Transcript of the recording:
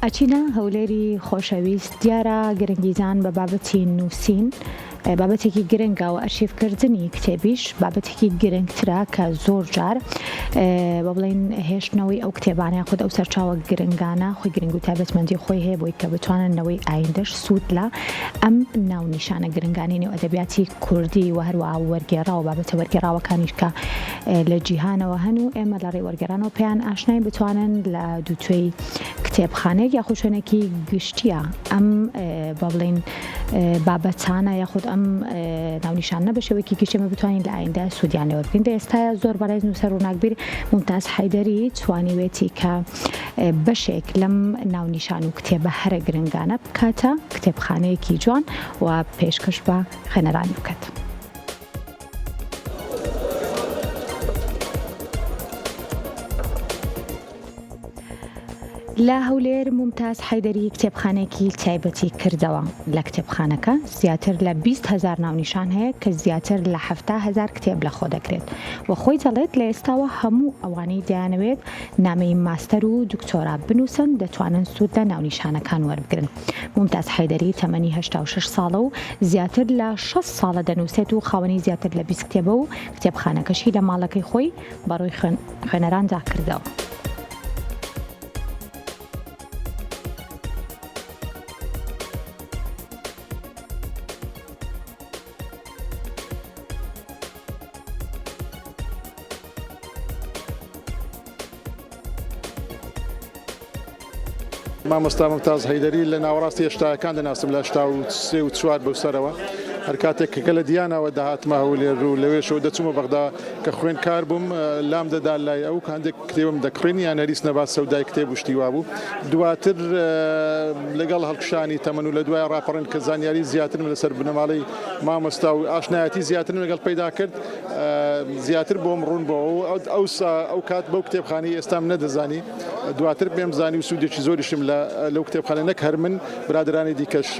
ئەچینە هەولێری خۆشەویست دیارە گرنگیدان بە بابەتی نووسین بابەتێکی گرنگە و ئەرشیفکردنی کتێبیش بابەتێکی گرنگترە کە زۆر جار بە بڵێن هێشتنەوەی ئەو کتێبانە یاخود ئەو سەرچاوە گرنگانە خۆی گرنگ و تایبەتمەندی خۆی هەیە بۆی کە بتوانن نەوەی ئایندەش سوود لە ئەم ناونیشانە گرنگانەی نێو ئەدەبیاتی کوردی و هەروەها وەرگێڕاوە بابەتە وەرگێڕاوەکانیش کە لە جیهانەوە هەن و ئێمە لە ڕێی وەرگێڕانەوە پێیان ئاشناین بتوانن لە دووتوێی کتێبخانەیەک یاخود شوێنێکی گشتیە ئەم با بڵێین بابەتانە یاخود ئەم ناونیشانە بە شێوەیەکی گشتی ئێمە بتوانین لە ئایندە سوودیان لێ وەربگرین. لە ئێستایا زۆر بەڕێز نووسەر ڕووناکبیر مومتاز حەیدەری توانیوێتی کە بەشێک لەم ناونیشان و کتێبە هەرە گرنگانە بکاتە کتێبخانەیەکی جوان و پێشکەش بە خوێنەرانی بکات. لە هەولێر مومتاز حەیدەری کتێبخانەیەکی تایبەتی کردەوە، لە کتێبخانەکە زیاتر لە 20 هەزار ناونیشان هەیە کە زیاتر لە 70 هەزار کتێب لەخۆ دەگرێت و خۆی دەڵێت لە ئێستاوە هەموو ئەوانەی دەیانەوێت نامەی ماستەر و دکتۆرا بنووسن دەتوانن سوود لە ناونیشانەکان وەربگرن. مومتاز حەیدەری تەمەنی 86 ساڵە و زیاتر لە 60 ساڵە دەنووسێت و خاوەنی زیاتر لە 20 کتێبە و کتێبخانەکەشی لە ماڵەکەی خۆی بەڕووی خوێنەراندا کردەوە. مامۆستا ممتاز حەیدەری لە ناوەڕاستی هەشتاکان دەناسم لە 83 و چوار بەو سەرەوە هەر کاتێک کە لە دیانەوە دەهاتمە هەولێر و لەوێشەوە دەچوومە بەغدا کە خوێندکار بووم لام دەدا لای ئەو کە هەندێک کتێبم دەکڕین یان هەریس نەبات سەودای کتێب و شتی وابوو دواتر لەگەڵ هەڵکشانی تەمەن و لە دوای ڕاپەڕین کە زانیاری زیاترم لەسەر بنەماڵەی مامۆستا و ئاشنایەتی زیاترم لەگەڵ پەیدا کرد زیاتر بۆم ڕوون بۆەوە ئەوسا ئەو کات بەو کتێبخانەی ئێستام نەدەزانی دواتر پێم زانی و سوودێکی زۆریشم لە لەو کتێبخانە نەک هەر من برادرانی دیکەش.